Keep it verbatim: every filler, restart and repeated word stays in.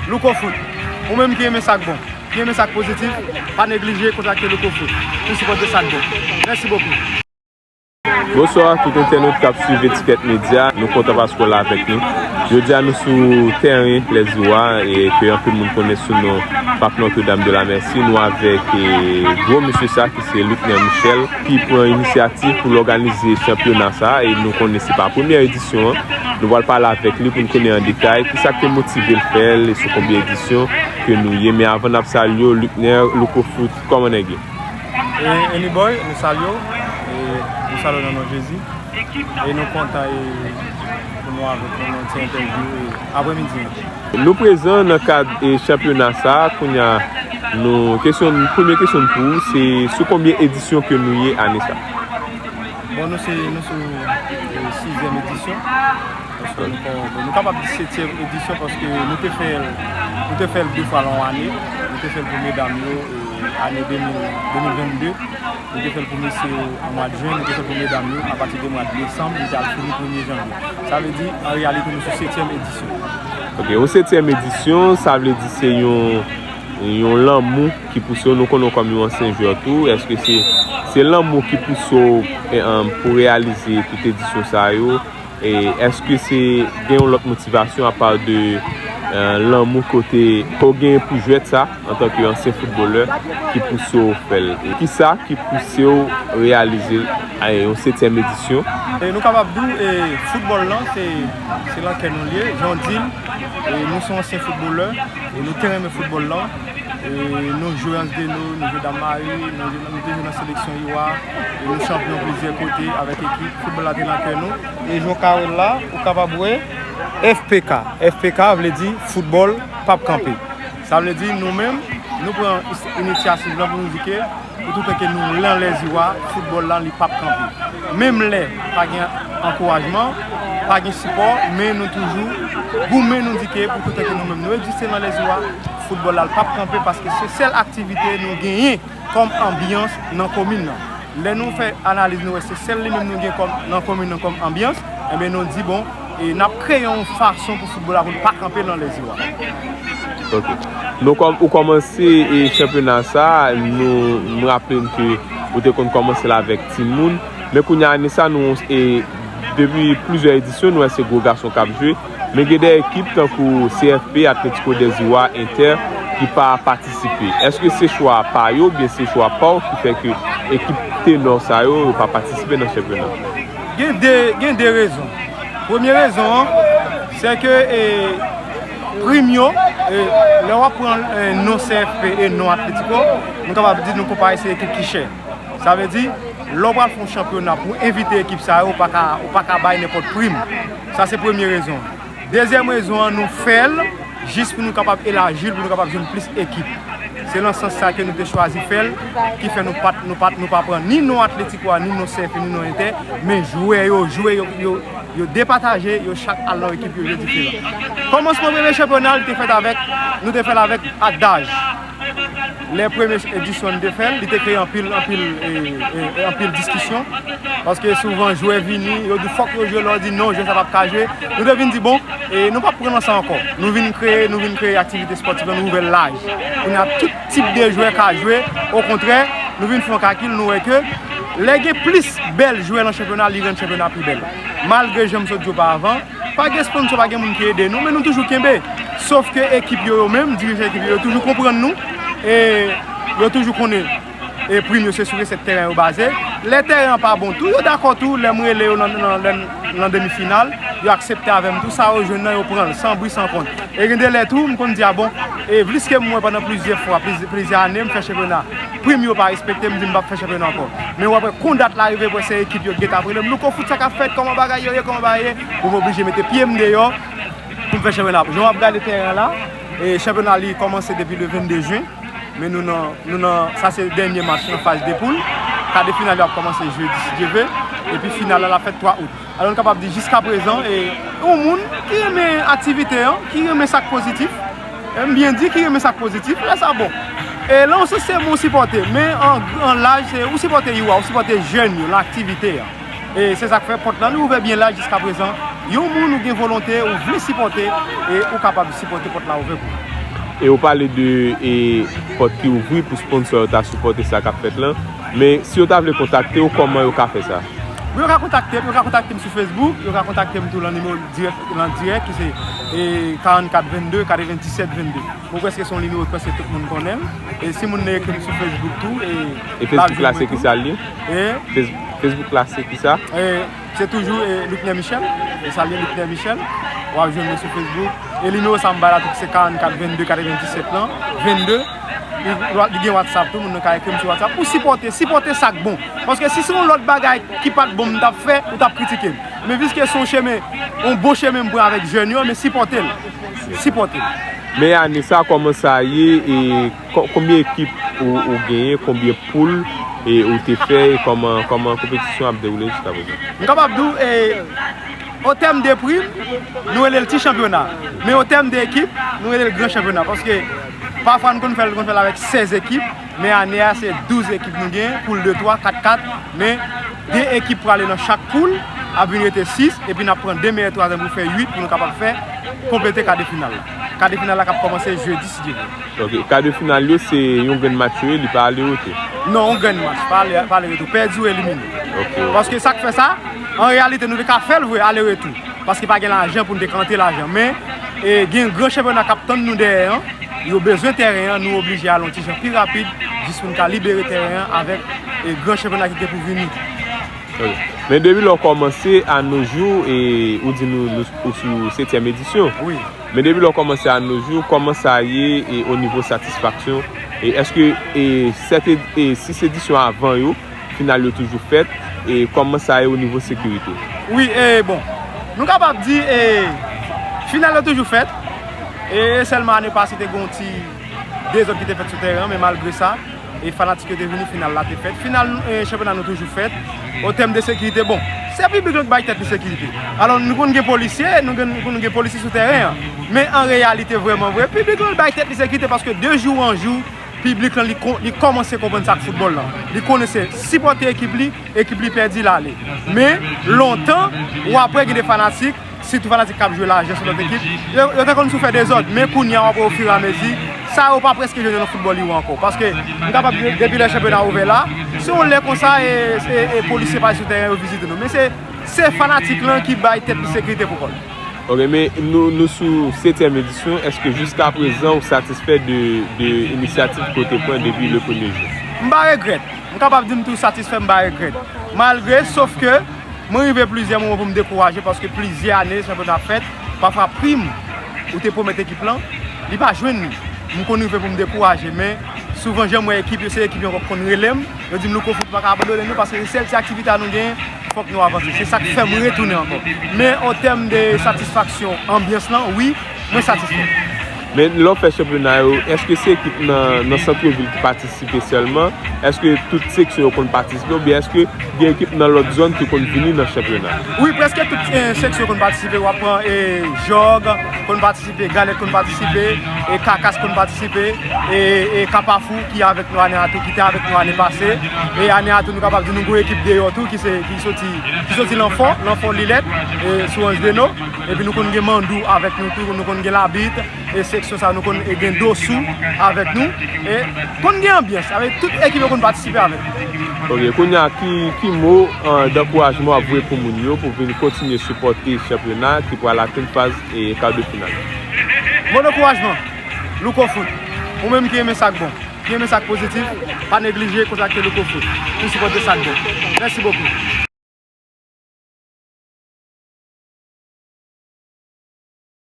Louko Foot. Ou menm ki renmen sa k bon, ki renmen sa k pozitif, pa neglije kontakte Louko Foot pou sipòte sa k bon. Mèsi bokou. Bonswa tout entènot k ap swiv Etiket Media. Nou kontan paske w la avèk nou. Jodi a nou sou tèren Lèziwa e ke anpil moun konnen sou non Parc Notre-Dame de la Mercy. Nou avèk e, gwo mesye sa ki se Luckner Michel ki pran inisyativ pou l òganize chanpyona sa e nou konnen se pa premyè edisyon an. Nou pral pale avèk li pou n konnen an detay kisa k te motive l fè l e sou konbyen edisyon ke nou ye. Men avan n ap salye w, Luckner, Louko Foot, kòman nèg yo? E Anyboy, nou salye w. E nou salye w nan non Jezi. E nou kontan e pou nou avèk nou nan ti entèvyou e aprèmidi an. Nou prezan nan kad e chanpyona sa a, kounye a nou kesyon premye kesyon n pou ou se sou konbyen edisyon ke nou ye ane sa? Bon, nou se nou sou e, sizyèm edisyon. Paske nou, bon, nou kapab di setyèm edisyon paske nou te fè l nou te fè l de fwa lan ane. Nou te fè l pou medam yo e, ane de mil, de mil vennde. Nou te fè l pou mesye yo an mwa jen, nou te fè l pou medam yo apati de mwa desanm, nou te al fini premye janvye. Sa vle di, an reyalite, nou sou setyèm edisyon. Ok, yon setyèm edisyon, sa vle di se yon yon lanmou ki pouse w, nou konnen w kòm yon ansyen jwè tou, èske se se lanmou ki pouse w e, um, pou reyalize tout edisyon sa yo? E èske se gen yon lòt motivasyon apa de e, lanmou kote ke w genyen pou jwèt sa antanke ansyen foutbolè ki pouse w fè l? E kisa ki pouse w reyalize l e, yon setyèm edisyon? E nou kapab di w e, foutbòl lan se se lan kè nou l ye, jan w di l. E nou se yon ansyen foutbolè e nou te renmen foutbòl lan. E nou jwe Anse des Naux, nou jwe Dam Mari, nou jwe, nou te jwe nan seleksyon I W A, e nou chanpyon plizyè kote avèk ekip. Foutbòl la te nan kè nou. E jan w ka wè l la, ou kapab wè F P K. F P K vle di foutbòl p ap kanpe. Sa vle di nou menm, nou pran inisyativ lan pou nou di ke Pou toutan ke nou lan Lèziwa, foutbòl lan li p ap kanpe. Menm lè pa gen ankourajman, pa gen sipò, men nou toujou goumen, nou di ke pou toutan ke nou menm nou egziste lan Lèziwa, foutbòl la l p ap kanpe paske se sèl aktivite nou genyen kòm anbyans nan komin nan. Lè nou fè analiz nou wè se sèl li menm nou gen kòm nan komin nan kòm anbyans, enben nou di bon, e n ap kreye yon fason pou foutbòl la pou l pa kanpe lan Lèziwa. Ok. Nou kòm ou kòmanse e chanpyona sa, nou m raple m ke ou te konn kòmanse l avèk timoun, men kounye a ane sa nou e depi plizyè edisyon nou wè se gwo gason k ap jwe, men gen de ekip tankou C F P, Atlético des Iwa, Inter ki pa patisipe. Èske se chwa pa yo oubyen se chwa pa w ki fè ke ekip tenò sa yo yo pa patisipe nan chanpyona? Gen de, gen de rezon. Premye rezon an, se ke e, prim yo, e, lè w ap pran e, non C F P e non Atlético, nou kapab di nou konpare se ekip ki chè. Sa vle di, lè w pral fè yon chanpyona pou envite ekip sa yo, ou pa ka, ou pa ka bay nenpòt prim. Sa se premye rezon. Dezyèm rezon an, nou fè l jis pou nou kapab elaji l, pou nou kapab jwenn plis ekip. Se nan sans sa ke nou te chwazi fè l, ki fè nou pa t, nou pa t, nou pa pran ni non Atlético a, ni non C F P, ni non Inter, men jwè yo jwe, yo, yo, yo depataje, yo chak al nan ekip yo, yo diferan. Kòmansman premye chanpyona, li te fèt avèk, nou te fè l avèk adaj. Lè premye edisyon nou te fè l, li te kreye anpil, anpil, e, e, e, anpil diskisyon. Paske souvan jwè vini, yo di fòk yo jwe, lè w di non, jwè sa p ap ka jwe. Nou te vin di bon, e, nou p ap pran nan sa ankò. Nou vin kreye, nou vin kreye aktivite espòtif la, nou ouvè l laj. Kounye a tout tip de jwè ka jwe. Okontrè, nou vin fè yon kalkil, nou wè ke lè gen plis bèl jwè nan chanpyona, li rann chanpyona pi bèl. Malgre jan m sot di oparavan, pa gen sponsò, pa gen moun ki ede nou, men nou toujou kenbe. Sof ke ekip yo, yo menm, dirijan ekip yo, yo toujou konprann nou. E yo toujou konnen e prim yo se sou resèt teren yo baze. Lè teren an pa bon tou, yo dakò tou, lè m rele yo nan, nan, nan, nan demi final, yo aksepte avè m tou, sa yo jwenn nan yo pran l, san bri, san kont. E gen de lè tou, m konn di a bon, e pliske m wè pandan plizyè fwa, pliz-, plizyè ane, m fè chanpyona. Prim yo pa respekte, m di m p ap fè chanpyona ankò. Men w ap wè kon dat la rive, pou se ekip yo gentan ap rele m, Louko Foot, sa k ap fèt, kòman bagay yo ye, kòman bagay ye, pou m oblije mete pye m deyò, pou m fè chanpyona. Jan w ap gade teren an la, e chanpyona li kòmanse depi le vennde jen, men nou nan, nou nan, sa se dènye match nan faz de poul. Ka de final yo ap kòmanse jedi, si Dye vle, epi final la, l ap fèt twa out. Alò, nou kapab di jiskaprezan, e yon moun ki renmen aktivite an, ki renmen sa k pozitif, e m byen di ki renmen sa k pozitif, lè sa bon. E lan w sanse bon sipòte, men an, an laj, se ou sipòte I W A, ou sipòte jèn yo, lan aktivite an. E se sa k fè pòt lan li ouvè byen laj jiskaprezan. Yon moun ou gen volonte, ou vle sipòte, e ou kapab sipòte, pòt la ouvè pou ou. E ou pale de e, pòt ki ouvri pou sponsò yo ta sipòte sa k ap fèt lan. Men si yo ta vle kontakte w, kòman yo ka fè sa? Wi, yo ka kontakte m, yo ka kontakte m sou Facebook, yo ka kontakte m tou lan nimewo dirèk, lan dirèk ki se e, karannkat vennde, katrevenndisèt vennde. Mwen prèske se yon nimewo prèske tout moun konnen l. E si moun nan ekri m sou Facebook tou, e, E Facebook la se ki sa l ye? E Face- Facebook la se ki sa? E, se toujou e, Lucner Michel. E sa l ye Lucner Michel. W ap jwenn mwen sou Facebook. E nimewo sa m bay la tou se karannkat vennde katrevenndisèt lan. Vennde. Li li gen WhatsApp tou, moun nan ka ekri m sou WhatsApp. Pou sipòte, sipòte sa k bon. Paske si se yon lòt bagay ki pa t bon m t ap fè, ou t ap kritike m. Men piske se yon chemen, yon bon chemen m pran avèk jèn yo, men sipòte l. Sipòte l. Men ane sa, kòman sa ye? E ko- konbyen ekip ou, ou genyen? Konbyen poul e ou te fè? E kòman, kòman konpetisyon ap dewoule jiska prezan? M kapab di w, e, o tèm de prim, nou rele l ti chanpyona. Men o tèm de ekip, nou rele l gran chanpyona. Paske pafwa nou konn fè l, nou konn fè l avèk sèz ekip. Men ane a, se douz ekip nou gen, poul de twa, kat kat. Men de ekip prale nan chak poul, ap vin rete sis, epi n ap pran de meyè twazyèm pou fè uit pou nou kapab fè konplete ka de final la. Ka de final la k ap kòmanse jedi, si Dye vle. Ok, ka de final yo, se yon grenn match yo ye, li pa ale rete. Non, yon grenn match, pa ale, pa ale retou. Pèdi ou elimine. Ok. Paske sa k fè sa, an reyalite, nou te ka fè l vre, ale retou. Paske pa gen lajan pou nou te ka antre lajan. Men, e, gen gran chanpyona k ap tann nou dèyè an. Yo bezwen tèren an, nou oblije al yon ti jan pi rapid, jis pou n ka libere tèren an avèk e, gran chanpyona ki gen pou vini. Ok. Men depi lè w kòmanse a no jou, e, ou di nou, nou ou sou setyèm edisyon. Wi. Men depi lè w kòmanse a no jou, kòman sa ye e, o nivo satisfaksyon? E èske e, sèt ed- e, sis edisyon avan yo, final yo toujou fèt? E kòman sa ye o nivo sekirite? Wi, e bon, nou kapab di e, final yo toujou fèt. E sèlman ane pase te gen yon ti dezòd ki te fèt sou tèren an, men malgre sa, e fanatik yo te vini, final la te fèt. Final e, chanpyona nou toujou fèt. O tèm de sekirite, bon, se piblik lan ki bay tèt li sekirite. Alò, nou konn gen polisye, nou gen, nou konn gen polisye sou tèren an. Men an reyalite, vrèman vre, piblik lan bay tèt li sekirite paske de jou an jou, piblik lan li, kon- li kòmanse konprann sa k foutbòl lan. Li konnen se sipòte ekip li, ekip li pèdi l ale. Men, lontan, ou apre gen de fanatik, sitou fanatik k ap jwe lajan sou lòt ekip, yo, yo te konn sou fè dezòd. Men kounye a, w ap wè ofiramezi, sa yo pa prèske jwe nan foutbòl yo ankò. Paske, m kapab di, depi lè chanpyona ouvè la, se yon lè konsa, e, e, e polisye pa sou tèren yo vizite nou. Men se, se fanatik lan ki bay tèt li sekirite pou kò l. Ok, men nou, nou sou setyèm edisyon, èske jiska prezan ou satisfè de, de inisyativ ke w te pran depi le premye jou? M pa regrèt. M kapab di m tou satisfè, m pa regrèt. Malgre, sof ke, mwen rive plizyè moman pou m dekouraje paske plizyè ane chanpyona ap fèt, pafwa prim ou te pwomèt ekip lan, li pa jwenn li. M konn rive pou m dekouraje, men souvan jan m wè ekip yo, se ekip yo ankò k konn rele m, yo di m, Louko Foot pa ka abandone nou paske se sèl ti aktivite a nou genyen, fòk nou avanse. Se sa k fè m retounen ankò. Men an tèm de satisfaksyon, anbyans lan, wi, mwen satisfè. Men lè w fè chanpyona yo, èske se ekip nan, nan santrevil ki patisipe sèlman? Èske tout seksyon yo konn patisipe oubyen èske gen ekip nan lòt zòn ki konn vini nan chanpyona? Wi, prèske tout e, seksyon konn patisipe. W ap pran e, Jòg konn patisipe, Galèt konn patisipe, e Kakas konn patisipe, e, e Kapafou ki avèk nou ane a tou, ki te avèk nou ane pase. E ane a tou, nou kapab di nou gen yon ekip deyò tou ki se, ki soti, ki soti Lanfò, Lanfò Lilèt, e sou Anj Deno. Epi nou konn gen Mandou avèk nou tou, nou konn gen Labit, e seksyon sa nou konn e gen Dosou avèk nou. E konn gen anbyans, avèk tout ekip yo konn patisipe avèk nou. Ok, kounye a, ki, ki mo an, dankourajman w ap voye pou moun yo pou vin kontinye sipòte chanpyona ki pral atenn faz e ka de final? Mo dankourajman, Louko Foot. Ou menm ki renmen sa k bon, ki renmen sa k pozitif, pa neglije kontakte Louko Foot pou sipòte sa k bon. Mèsi bokou.